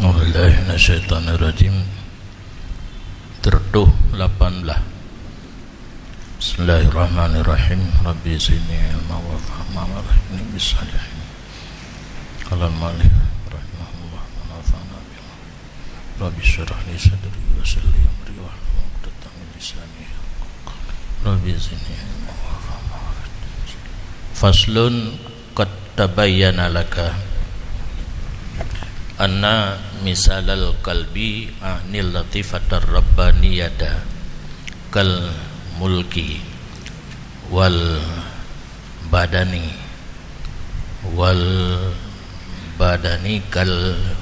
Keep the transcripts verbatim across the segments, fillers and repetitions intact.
A'udzubillahi minasyaitonirrajim. Tertuh lapan belas. Bismillahirrahmanirrahim. Rabbi zidni ilma wa fahma wa alhiqni bis shalihin. Qala al-mu'allif rahimahullah wa nafa'na bima. Rabbi shrah li sadri wa yassir li amri wahlul 'uqdatam min lisani yafqahu qawli. Rabbi zidni ilma wa fahma. Faslun. Qad tabayyana laka anna misalal qalbi a'nil latifatar rabbaniyata kal mulki wal badani, wal badani kal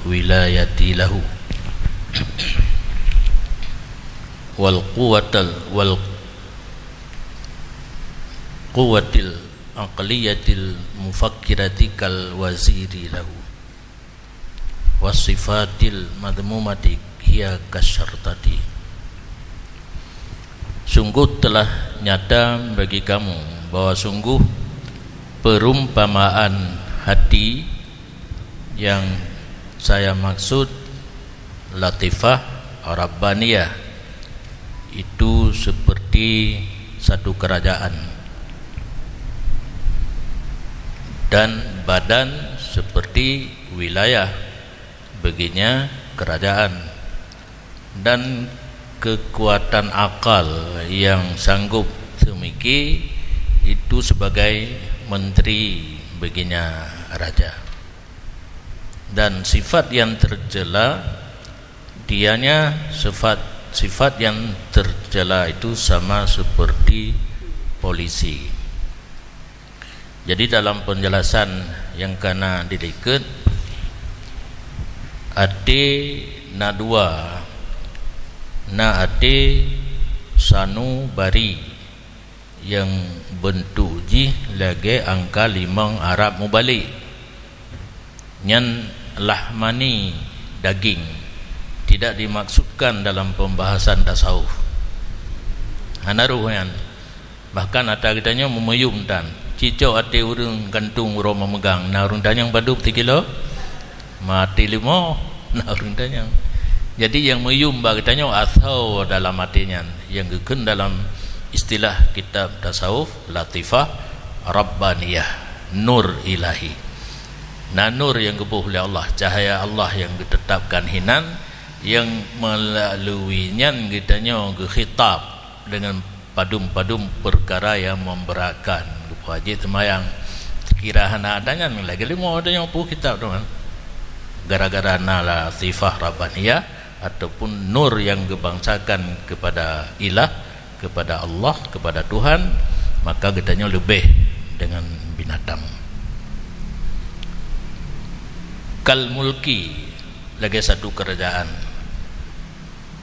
wilayati lahu, wal quwwatal, wal quwwatil aqliyatil mufakkirati kal waziri lahu, wasifatil madhmumati hiya kasyartati. Sungguh telah nyata bagi kamu bahwa sungguh perumpamaan hati yang saya maksud latifah rabbaniyah itu seperti satu kerajaan, dan badan seperti wilayah baginya kerajaan, dan kekuatan akal yang sanggup seumiké itu sebagai menteri baginya raja. Dan sifat yang tercela, dianya sifat, sifat yang tercela itu sama seperti polisi. Jadi dalam penjelasan nyang ka na dilikot, até na dua, na até sanubari nyang beuntuk jih lagée angka limong Arab mubalek. Nyan lahmani, daging, tidak dimaksudkan dalam pembahasan tasawuf. Hana roh nyan. Bahkan ata geutanyoe meumiyuem tan. Cicok até ureuëng gantung uroe meumeugang, na ureuëng tanyong padub sikilo? Mati limo, na ureuëng tanyong. Jadi nyang meuyuem bak geutanyoe asoe dalam até nyan, nyang geukheun dalam istilah kitab tasawuf latifah rabbaniyah, nur ilahi. Na nur nyang geuboh lé Allah, cahaya Allah nyang geuteutapkan hinan, nyang meulalui nyan geutanyoe geukhitab deungon padum-padum peukara nyang memberatkan. Geupeuhajat seumayang, kira hana ada nyan lagée limo ada nyang peue kitab tu kan. Gara-gara na latifah rabbaniyah ataupun nur nyang geubangsakan kepada ilah, kepada Allah, kepada Tuhan, maka geutanyoe leubeh deungon binatang. Kal mulki, lagée satu kerajaan.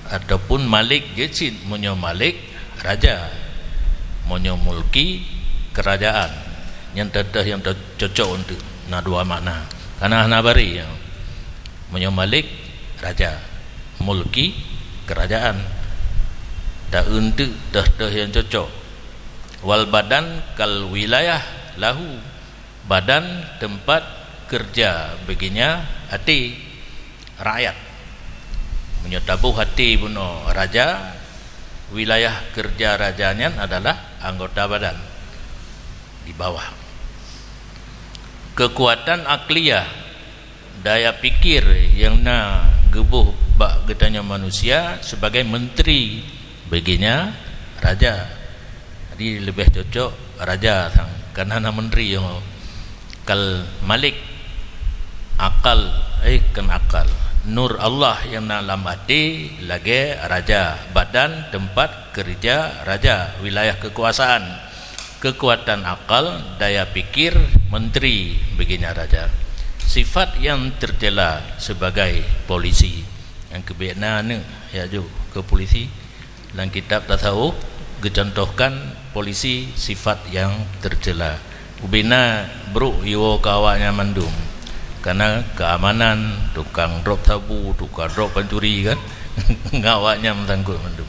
Ataupun malik jeuet cit, meunyoe malik, raja. Meunyoe mulki, kerajaan. Nyan teuh-teuh nyang teucocok untuk na dua makna. Karena hana bari. Meunyoe malik, raja. Mulki, kerajaan. Ta untuk teuh-teuh nyang cocok. Wal badan kal wilayah lahu. Badan tempat kerja baginya até rakyat. Meunyoe taboh até bunoe raja, wilayah kerja raja nyan adalah anggota badan di bawah. Kekuatan akliyah, daya pikir nyang na geuboh bak geutanyoe manusia sebagai menteri baginya raja. Jadi leubeh cocok raja sang, karena na menteri nyoe. Kal malik, akal, eh, kon akal. Nur Allah nyang na lam até lagée raja, badan tempat kerja raja, wilayah kekuasaan, kekuatan akal, daya pikir menteri baginya raja. Sifat yang tercela sebagai polisi. Nyang keubiet na aneuk, ya ju, ke polisi. Lam kitab tasawuf geucontohkan polisi sifat yang tercela. Ubena brok jiwoe keu awaknyan mandum. Karena keamanan, tukang drop sabu, tukang drop pancuri kan, ngon awaknyan meusangkot mandum.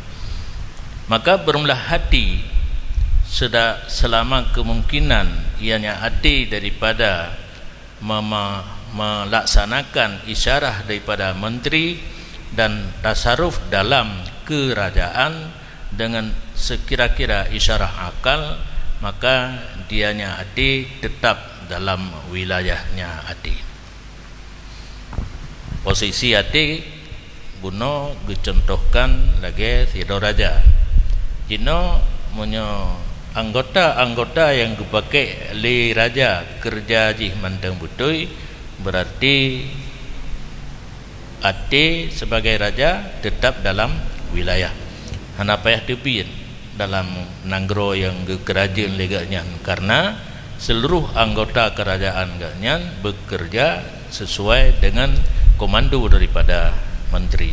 Maka beureulah hati seda-, selama kemungkinan ianya até daripada mama-, melaksanakan isyarah daripada menteri dan tasaruf dalam kerajaan dengan sekira-kira isyarah akal, maka dianya até tetap dalam wilayahnya até. Posisi até bunoe geucontohkan lagée sidroe raja. Jinoe meunyoe anggota-anggota nyang geupakék lé raja keureuja jih mantong beutôi, beurati até sibagai raja teutap dalam wilayah. Hana payah teubiet dalam nanggroe nyang geukeurajeuen lé gobnyan, kareuna seuluruh anggota keurajaan gobnyan beukeureuja sisuai deungon komando daripada menteri.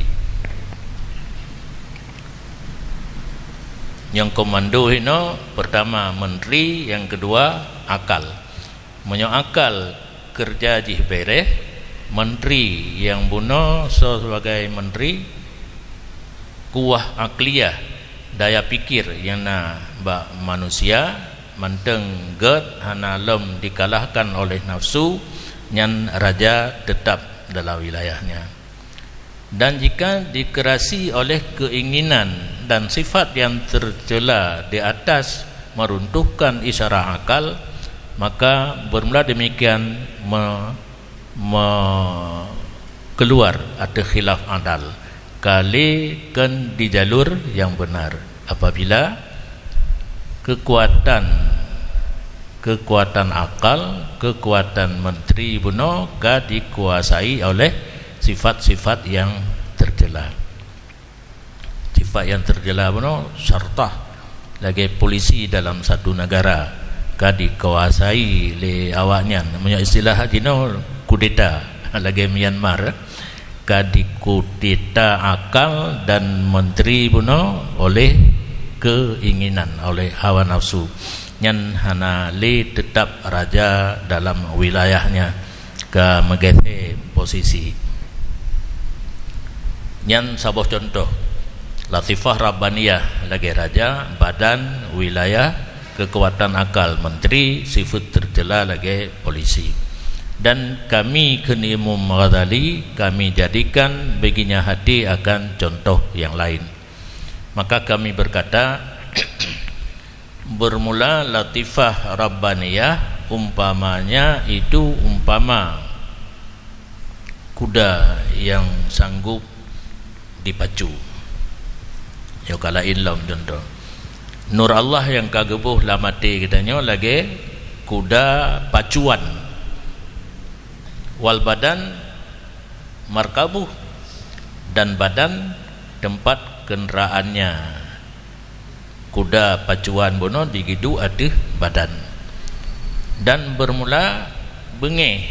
Nyang komando hinoe, peurtama menteri, nyang keudua akal. Meunyoe akal keureuja jih béréh, menteri nyang bunoe soe sibagai menteri, kuwah akliyah, daya pikir nyang na bak manusia, mantong gét hana lom dikalahkan oleh nafsu, nyan raja teutap dalam wilayahnya. Dan jika dikerasi oleh keinginan dan sifat yang tercela di atas meruntuhkan isyarah akal, maka bermula demikian me-, me-, keluar ateueh khilaf adal, ka lé kon di jalur yang benar. Apabila kekuatan, kekuatan akal, kekuatan menteri bunoe ka dikuasai oleh sifat-sifat yang tercela. Sifat yang tercela bunoe syartah lagée polisi dalam satu negara ka dikuasai lé awaknyan. Meunyoe istilah jinoe, kudeta lagée Myanmar, ka dikudeta akal dan menteri bunoe oleh keinginan, oleh hawa nafsu. Nyan hana lé teutap raja dalam wilayahnya, ka meugeusé posisi. Nyan saboh contoh. Latifah Rabbaniyah lagée raja, badan, wilayah, kekuatan akal menteri, sifat tercela lagée polisi. Dan kami, kheun Imam Ghazali, kami jadikan beginya hati akan contoh yang lain. Maka kami berkata, bermula latifah Rabbaniyah umpamanya itu umpama kuda yang sanggup dipacu. Nyoe ka laén lom contoh. Nur Allah nyang ka geuboh lam até geutanyoe lagée kuda pacuan. Wal badan markabuh, dan badan tempat kenderaannya. Kuda pacuan bunoe digidu ateueh badan. Dan bermula beungéh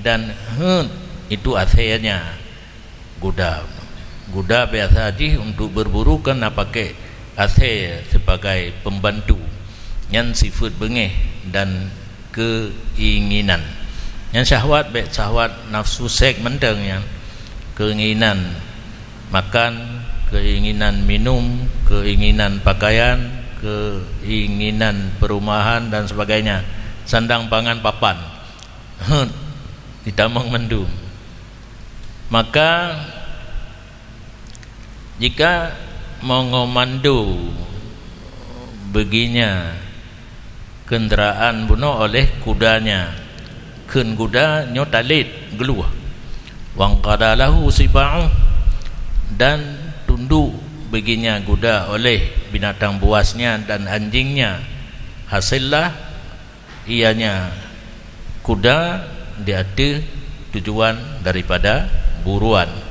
dan heuet itu asèe nya. Guda. Guda biasa jih untuk berburu kan na pakai asèe sebagai pembantu. Nyan sifeuet beungéh dan keinginan. Nyan syahwat, bék syahwat nafsu seks mantong nyan. Keinginan makan, keinginan minum, keinginan pakaian, keinginan perumahan dan sebagainya. Sandang pangan papan. Heuet, ditamong mandum. Maka, jika meungoh mandum beuginya kendaraan bunoe oleh kudanya, kheun guda nyoe talét geuluh. Wanqada lahu siba'uh, dan tunduk beuginya guda oleh binatang buasnya dan anjingnya. Hasillah ianya kuda di ateueh tujuan daripada buruan.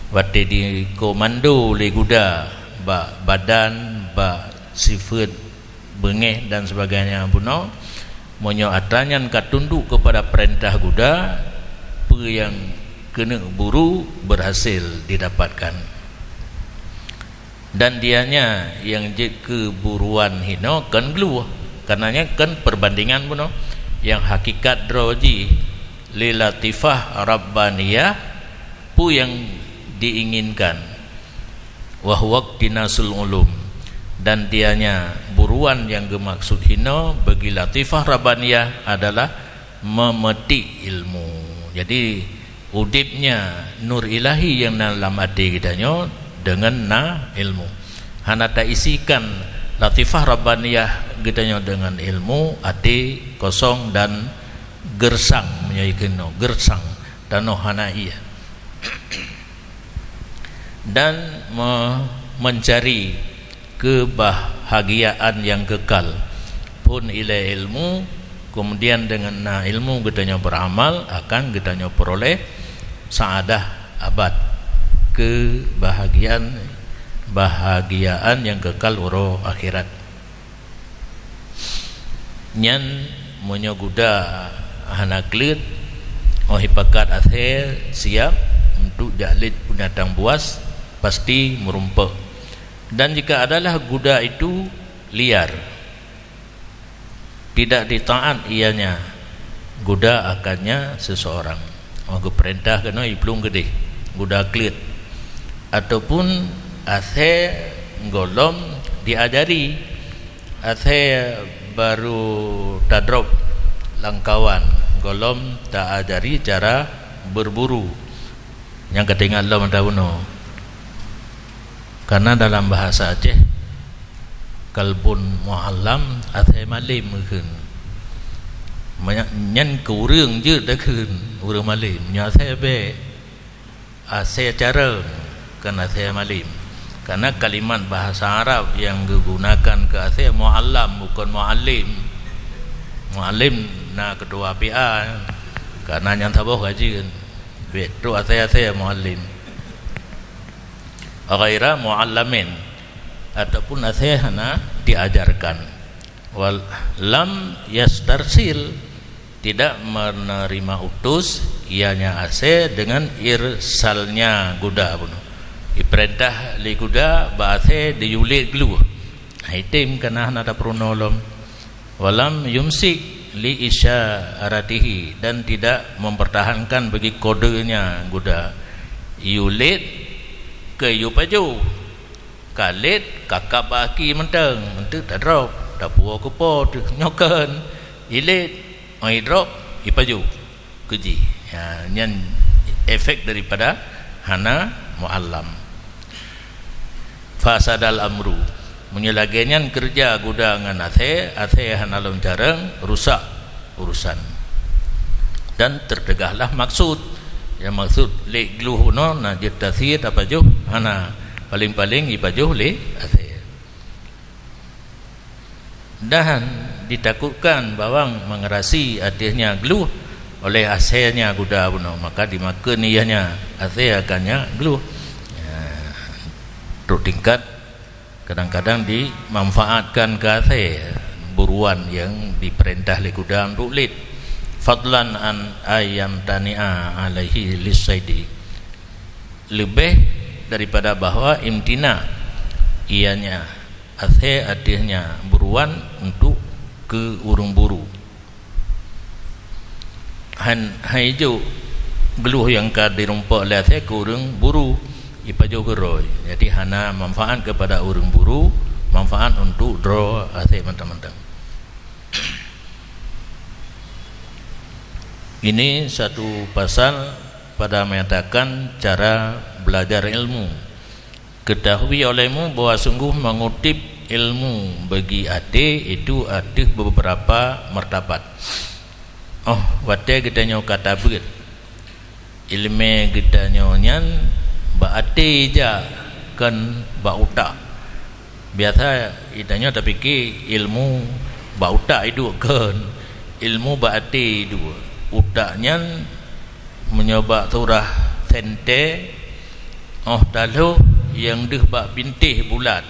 Watée dikomando lé guda bak badan, bak sifeuet beungéh dan sebagainya bunoe, meunyoe atra nyan ka tunduk kepada perintah guda, peue nyang keuneuk buru berhasil didapatkan. Dan dianya nyang jeuet keu buruan hinoe kon geuluh, kareuna nyan kon perbandingan bunoe. Nyang hakikat droe jih lé latifah rabbaniyah, peue nyang diinginkan. Wa huwa iktinasul ulum. Dan dianya buruan nyang geumaksud hinoe bagi latifah rabbaniyah adalah memetik ilmu. Jadi, udebnya nur ilahi nyang na lam até geutanyoe deungon na ilmu. Hana taisikan latifah rabbaniyah geutanyoe deungon ilmu, até kosong dan gersang, meunyoe ikeunoe gersang, tanoh hana ié. Dan me-, mencari kebahagiaan yang kekal. Phon ilée ilmu, kemudian dengan na ilmu geutanyoe beramal, akan geutanyoe peroleh saadah abad, kebahagiaan, bahagiaan yang kekal uroe akhirat. Nyan meunyoe guda hana kleuet, óh ipakat asée siab untuk jak lét binatang buas, pasti meurumpok. Dan jika adalah guda itu liar, tidak ditaat ianya, guda akannya seseorang. Óh geupeurintah keunoe iplueng keudeh, guda kleuet. Ataupun asée gohlom diajari, asée barô tadrob lam kawan, gohlom taajari cara berburu. Nyang ka teuingat lom ata bunoe. Karena dalam bahasa Aceh, kalbun muallam, asée malém geukheun. Manyak nyan keu ureuëng jeuet takheun, ureuëng malém. Nyoe asée bék, asée carông, kon asée malém. Karena kalimat bahasa Arab yang digunakan keu asée muallam, bukan muallim. Muallim na keudua pih a, karena nyan saboh gaji kan. Bék trok asée-asée muallim. Ghaira muallamin, ataupun asée hana diajarkan. Wal lam yastarsil, tidak menerima utus ianya asée dengan irsalnya guda bunoe. Ipeurintah lé guda bak asée diyue lét glue. Hai tem kana hana tapeurunoe lom. Walam yumsik li isyaratihi, dan tidak mempertahankan bagi kodenya guda. Yue lét keu yue pajoh. Ka lét, ka kab bak aki mantong, eunteuk tadrob, tapuwoe keu po teuh. Nyoe kon, ilét, óh idrob, ipajoh. Keu jih. Ya, nyan efek daripada hana muallam. Fasadal amru. Meunyoe lagée nyan keureuja guda ngon asée, asée hana lom carông, rusak urusan. Dan teuteugahlah maksud. Nyang maksud lé glue bunoe na jeuet tasie tapajoh, hana, paléng-paléng ipajoh lé asée. Dan ditakutkan bawang mengerasi ateuehnya glue oleh aséenya guda bunoe, maka dimakheun ianya asée akannya glue. Ya, trok tingkat kadang-kadang dimanfaatkan keu asée buruan nyang dipeurintah lé guda untuk lét. Fadlan an ayyamtani'a alaihi lissaidi. Leubeh daripada bahwa imtina, ianya asée ateuehnya buruan untuk keu ureuëng buru. Han, han ijok glue nyang ka dirumpok lé asée keu ureuëng buru, ipajoh keudroe. Jadi hana manfaat keupada ureuëng buru, manfaat untuk droe asée mantong-mantong. Ini satu pasal pada menyatakan cara belajar ilmu. Ketahui olehmu bahwa sungguh mengutip ilmu bagi até itu ateueh beberapa martabat. Óh watée geutanyoe ka tabeuet ileumé geutanyoe nyan bak até ija kon bak utak. Biasa geutanyoe tapike ilmu bak utak iduek, kon, ilmu bak até iduek. Utak nyan meunyoe bak surah sente, óh talhoh nyang deuh bak bintéh bulat.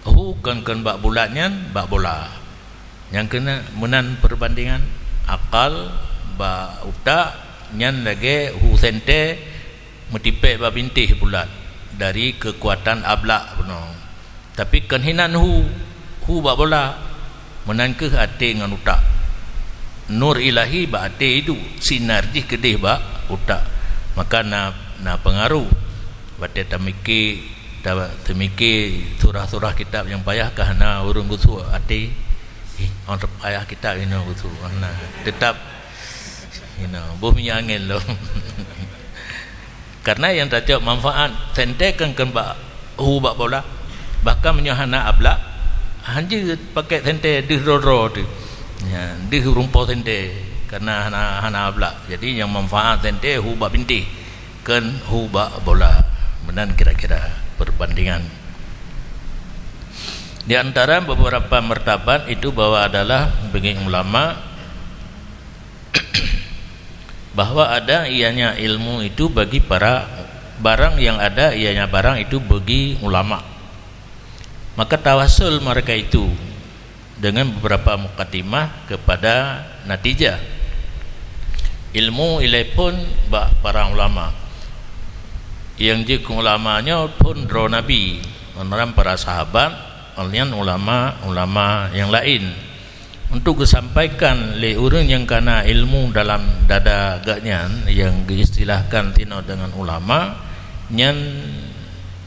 Hu kon, kon bak bulat nyan, bak bola. Nyang keunan meunan perbandingan, akal bak utak nyan lagée hu sente meutipék bak bintéh bulat dari keukuatan ablak bunoe. Tapi kon hinan hu, hu bak bola, meunan kheueh até ngon utak. Nur ilahi bak até iduek, sinar jih keudeh bak utak. Maka na, na peungaruh watée tamike, ta-, tamike surah-surah kitab nyang payah ka hana ureuëng geusu até. Ih, orang payah kitab inoe geusu. Nah, tetap Nah, boh minyeuk angén lom. Karena nyang tacok manfaat sente kan, kan bak hu bak bola. Bahkan meunyoe hana ablak, hanjeuet pakai sente deuh droe-droe teuh. Ya, deuh rumpok sente karena hana, hana ablak. Jadi nyang manfaat sente hu bak bintéh, kan hu bak bola. Meunan kira-kira perbandingan. Di antara beberapa martabat itu bahwa adalah bagi ulama bahwa ada ianya ilmu itu bagi para, barang yang ada ianya barang itu bagi ulama. Maka tawassul mereka itu dengan beberapa mukadimah kepada natijah. Ilmu ilée phon bak para ulama. Nyang jeuet keu ulama nyoe phon droe Nabi, orang para sahabat, nyan ulama-ulama nyang laén. Untuk geusampaikan lé ureuëng nyang kana ilmu dalam dada geuhnyan nyang geuistilahkan tinoe deungon ulama, nyan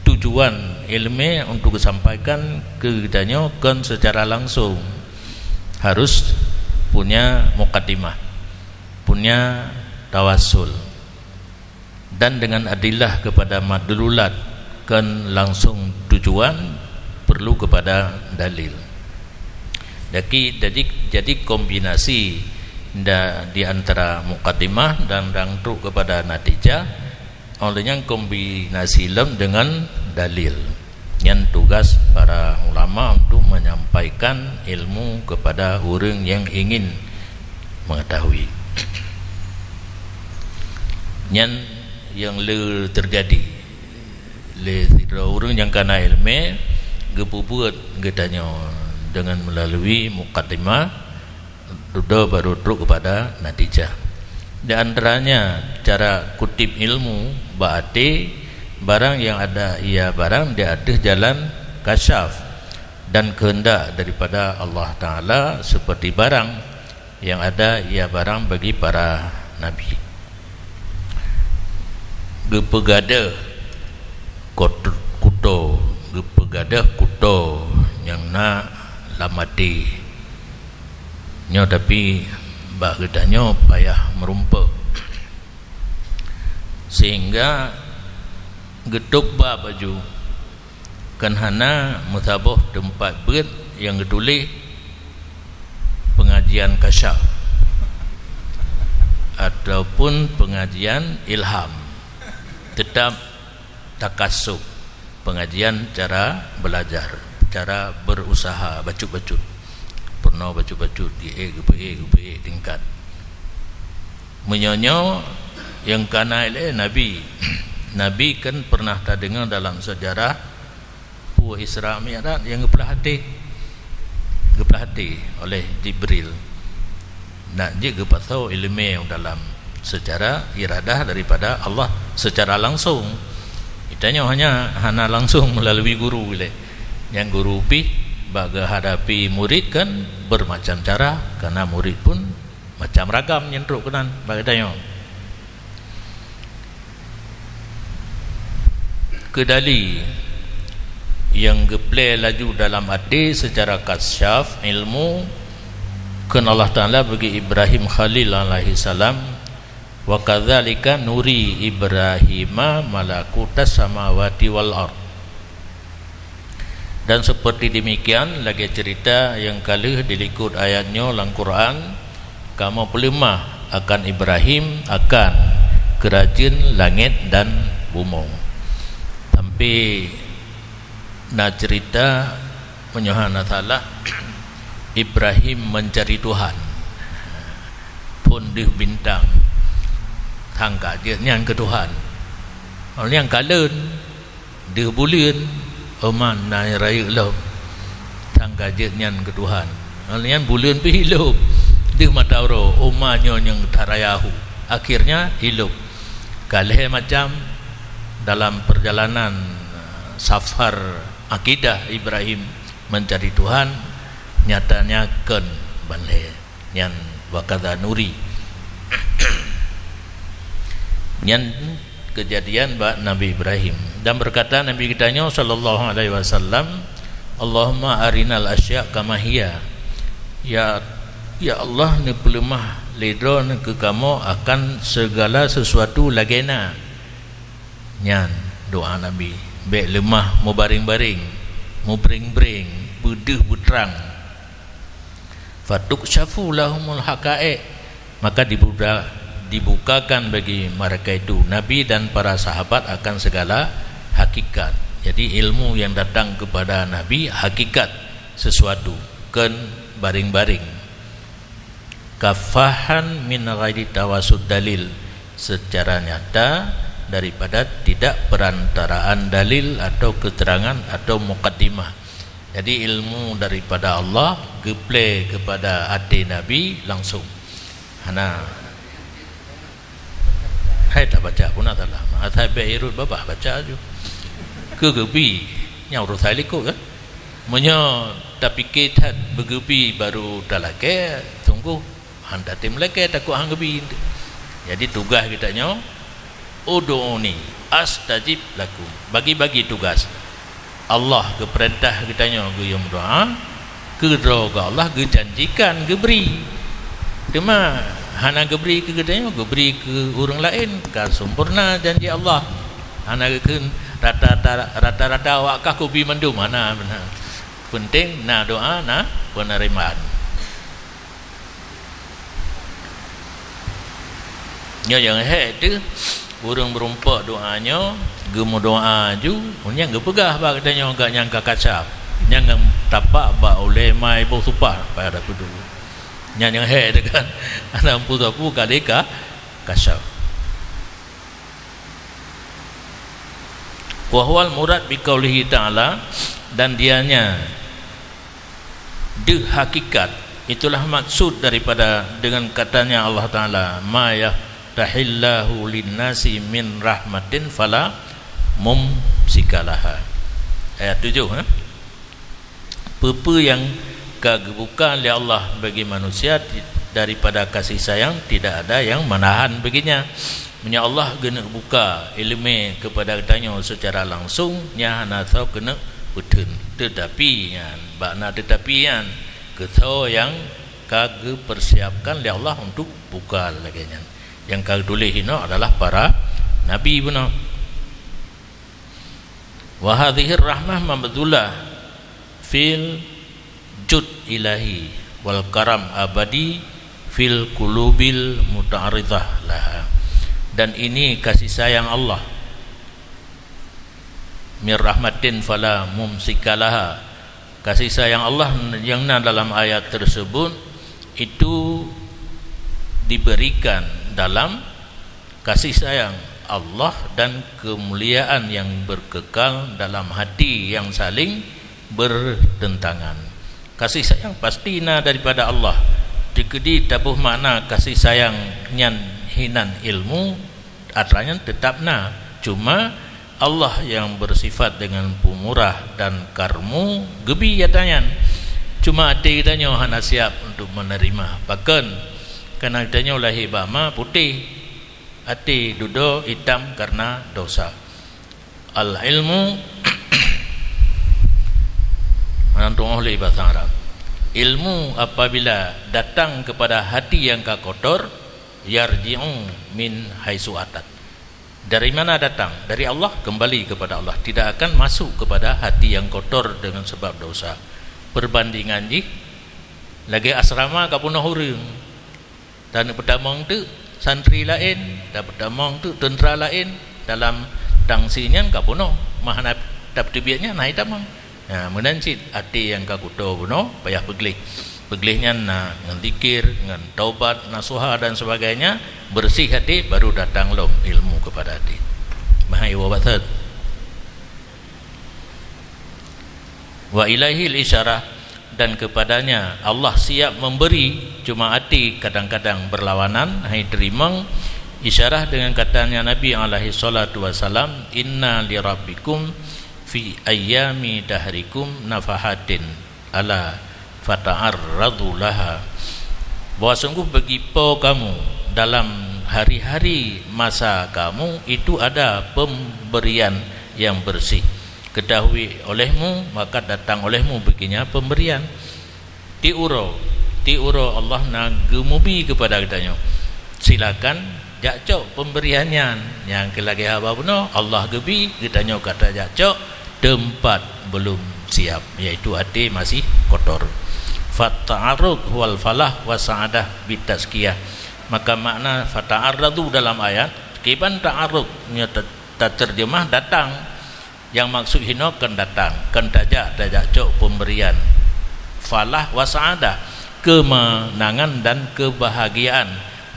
tujuan ilmu untuk geusampaikan keu geutanyoe kon secara langsung. Harus punya mukadimah, punya tawassul. Dan dengan adillah kepada madlulat, kon langsung tujuan, perlu kepada dalil. Jadi, jadi, jadi kombinasi da-, di antara mukadimah dan, dan trok kepada natijah, oleh nyang kombinasi lom dengan dalil. Nyan tugas para ulama untuk menyampaikan ilmu kepada ureuëng nyang ingin mengetahui. Nyan nyang le terjadi lé sidroe ureuëng nyang kana ilmu, geupeubuet geutanyoe dengan melalui mukadimah, dudoe baru trok kepada natijah. Di antaranya cara kutip ilmu bak até, barang yang ada ia barang di ateueh jalan kasyaf dan kehendak daripada Allah Taala seperti barang yang ada ia barang bagi para nabi. Geupeugadeuh kot-, kuto, geupeugadeuh kuto nyang na lam até. Nyoe tapi bak geutanyoe payah meurumpok. Sehingga geutôb bak baju, kan hana meusaboh teumpat beuet nyang geutuléh pengajian kasyaf ataupun pengajian ilham. Tetap takasub, pengajian cara belajar, cara berusaha bacut-bacut. Peurunoe bacut-bacut, geuék, geupeuék, geupeuék tingkat. Meunyoe nyoe nyang kana ilée Nabi. Nabi kan pernah tadeungoe dalam sejarah peue Isra Mi'raj nyang geupeulah até. Geupeulah até oleh Jibril. Nak jeuet geupasoe ileumé dalam secara iradah daripada Allah secara langsung. Geutanyoe hanya hana langsung melalui guru ilée. Nyang guru pih bak geuhadapi murid kan bermacam cara, karena murid pun macam ragam nyang trok keunan bak geutanyoe. Keudali nyang geuplé laju dalam até secara kasyaf ilmu kheun Allah Taala bagi Ibrahim Khalil alaihi salam, "Wa kadzalika nuri Ibrahima malakutas samawati wal ard." Dan seperti demikian lagée cerita nyang ka lheueh dilikot ayat nyoe lam Quran, kamoe peuleumah akan Ibrahim akan keurajeuen langét dan bumoe. Sampai na cerita, meunyoe hana salah, Ibrahim mencari Tuhan. Phon deuh bintang, sangka jeuet nyan keu Tuhan. Nyang kalon, deuh buleuen, "Oma na rayeuk lom, sangka jeuet nyan keu Tuhan." Nyan buleuen pih ilop, deuh mata uroe, "Oma nyoe nyang tarayahu." Akhirnya ilop. Ka lhée macam dalam perjalanan, eh, safar akidah Ibrahim mencari Tuhan, nyatanya kon ban lhée. Nyan, "Wa kadza nuri." Nyan keujadian bak Nabi Ibrahim. Dan berkata Nabi geutanyoe sallallahu alaihi wasallam, "Allahumma arinal asya' kama hiya." Ya, ya Allah, neupeuleumah lé Droeneuh keu kamoe akan segala sesuatu lagée na." Nyan doá Nabi. Bék leumah mubaréng-baréng, mubreng-breng, beudeuh beutrang. "Fatuksyafu lahumul haqaiq," maka dibuka, dibukakan bagi mereka itu, Nabi dan para sahabat, akan segala hakikat. Jadi, ilmu yang datang kepada Nabi hakikat sesuatu, kon baréng-baréng. Kafahan min ghairi tawasud dalil, secara nyata daripada tidak perantaraan dalil atau keterangan atau mukaddimah. Jadi, ilmu daripada Allah geuplé kepada até Nabi langsung. Hana. Hai tabaca pun adalah. Asai bék irot babah baca aju. Keu geubi, nyang urusan likot kan? Meunyoe tapike that beugeubi baru talakée, sungguh hana tem lakée takot hang geubi. Jadi tugaih geutanyoe, "Ud'uni astajib lakum." Bagi-bagi tugaih. Allah geupeurintah geutanyoe geuyue meudoá, keudroe geuh Allah geujanjikan geubri. Teuma hana geubri keu geutanyoe, geubri keu ureuëng laén, ka sempurna janji Allah. Hana geukheun rata-rata, rata-rata awak kah kubi mandum, hana, hana. Peunteng na doá, na peunerimaan. Nyoe nyang hék teuh, ureuëng meurumpok doá nyoe, geumeudoá aju, nyan geupeugah bak geutanyoe gak nyang ka kasyaf. Nyang tapak bak ulée mai boh supah pada peudu. Nyan nyang hék teuh kan. Aneuk pue sapu kali ka kasyaf. Wa huwal murad biqaulihi ta'ala, dan dianya deuh hakikat, itulah maksud daripada dengan katanya Allah Ta'ala, "Ma yaftahillahu linnasi min rahmatin fala mumsika laha." Ayat tujuh, eh? Peue-peue nyang ka geubuka lé Allah bagi manusia ti-, daripada kasih sayang, tidak ada yang menahan baginya. Meunyoe Allah geuneuk buka iéleumé keupada geutanyoe seucara langsung, nyan hana soe keuneuk peutheun. Teutapi nyan, bak na teutapi nyan, keu soe nyang ka geupeursiapkan lé Allah untuk buka lagée nyan. Nyang ka geutuléh inoe adalah para nabi bunoe. Wa hadhihir rahmah mabdhulah fil jud ilahi wal karam abadi fil qulubil muta'arridah laha. Dan ini kasih sayang Allah. Mir rahmatin fala mumsika laha. Kasih sayang Allah yang na dalam ayat tersebut itu diberikan dalam kasih sayang Allah dan kemuliaan yang berkekal dalam hati yang saling bertentangan. Kasih sayang pasti na daripada Allah. Dikeudi taboh makna kasih sayang nyan hinan ilmu, atra nyan teutap na. Cuma Allah yang bersifat dengan pemurah dan karmu geubi atra nyan. Cuma até geutanyoe hana siap untuk menerima. Pakon? Karena geutanyoe lahé bak ma putéh, até dudoe itam karena dosa. Al-ilmu, meunan tu'oh lé bahasa Arab. Ilmu apabila datang kepada hati yang ka kotor, yarji'u min haitsu atat. Dari mana datang? Dari Allah, kembali kepada Allah. Tidak akan masuk kepada hati yang kotor dengan sebab dosa. Perbandingan jih, lagée asrama ka peunoh ureuëng. Dan peutamong teuk santri laén, dan peutamong teuk teuntra laén, dalam tangsi nyan ka peunoh, mah na dap teubiet nyan hai tamong. Nah, meunan cit até nyang ka kuto bunoe payah peugleh. Peugleh nyan na ngon zikir, ngon taubat, nasuha dan sebagainya, bersih até baru datang lom ilmu kepada até. Mah iwoe batat. Wa ilaihil isyarah, dan kepadanya Allah siap memberi, cuma até kadang-kadang berlawanan, hai teurimong. Isyarah dengan katanya Nabi alaihi salatu wasalam, "Inna li rabbikum fi ayyami dahrikum nafahatin, ala fata'arradu laha." Bahwa sungguh bagi Po kamu dalam hari-hari masa kamu itu ada pemberian yang bersih. Ketahui olehmu, maka datang olehmu baginya pemberian. Di uroe Di uroe Allah na geumubi keupada geutanyoe, silakan jak cok peumberian nyan. Nyang keu lagée haba bunoe, Allah geubi, geutanyoe ka tajak cok teumpat belum siab, yaitu até masih kotor. Fata'arrud huwal falah wa sa'adah bitazkiyah. Maka makna fata'arradu dalam ayat, kiban ta'arrud nyoe ta-, tateurjeumah datang. Nyang maksud hinoe kon datang, kon tajak, tajak cok peumberian. Falah wa sa'adah, keumeunangan dan keubahagiaan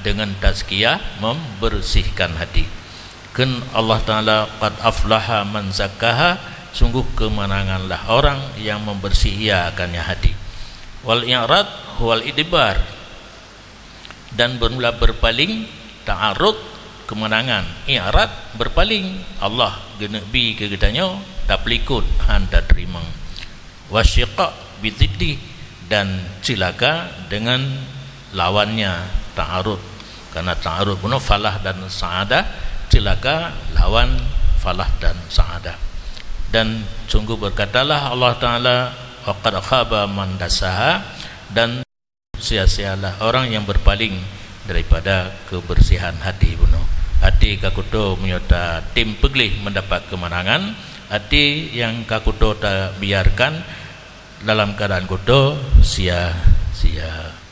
dengan tazkiyah, membersihkan hati. Kheun Allah Ta'ala, "Qad aflaha man zakkaha," sungguh keumeunanganlah orang yang membersih ia akannya hati. Wal i'rad huwal idbar, dan bermula berpaling, ta'arud, keumeunangan, i'rad, berpaling, Allah geuneuk bi keu geutanyoe, tapeulikot, han tateurimong. Wasyiqaq bidziddi, dan ceulaka dengan lawannya ta'arud. Karena ta'arud bunoe falah dan sa'adah, ceulaka lawan falah dan sa'adah. Dan sungguh berkatalah Allah Ta'ala, "Wa qad khaba man dassaha," dan sia-sialah orang yang berpaling daripada kebersihan hati bunoe. Hati ka kuto meunyoe tatem peugleh mendapat kemenangan, hati nyang ka kuto tabiarkan dalam keadaan kuto sia-sia.